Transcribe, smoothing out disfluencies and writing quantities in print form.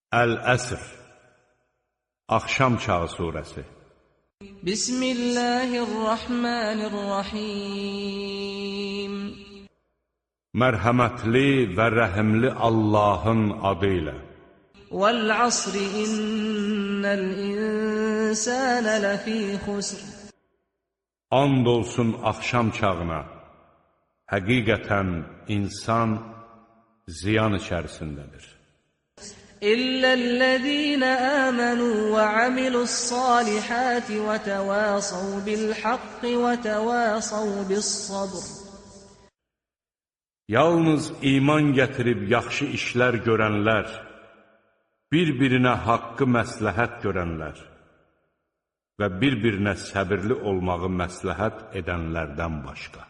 Əl-Əsr, Axşam çağı surəsi. Bismillahirrahmanirrahim. Mərhəmətli və rəhimli Allahın adı ilə. Vəl-əsr innəl insənə ləfî xusr. And olsun axşam çağına, həqiqətən insan ziyan içərisindədir. İlləl-ləzīnə əmənu və amilu's-salihati və təvâsav bil-haqqi və təvâsav bis-sabr. Yalnız iman gətirib yaxşı işlər görənlər, bir-birinə haqqı məsləhət görənlər və bir-birinə səbirli olmağı məsləhət edənlərdən başqa.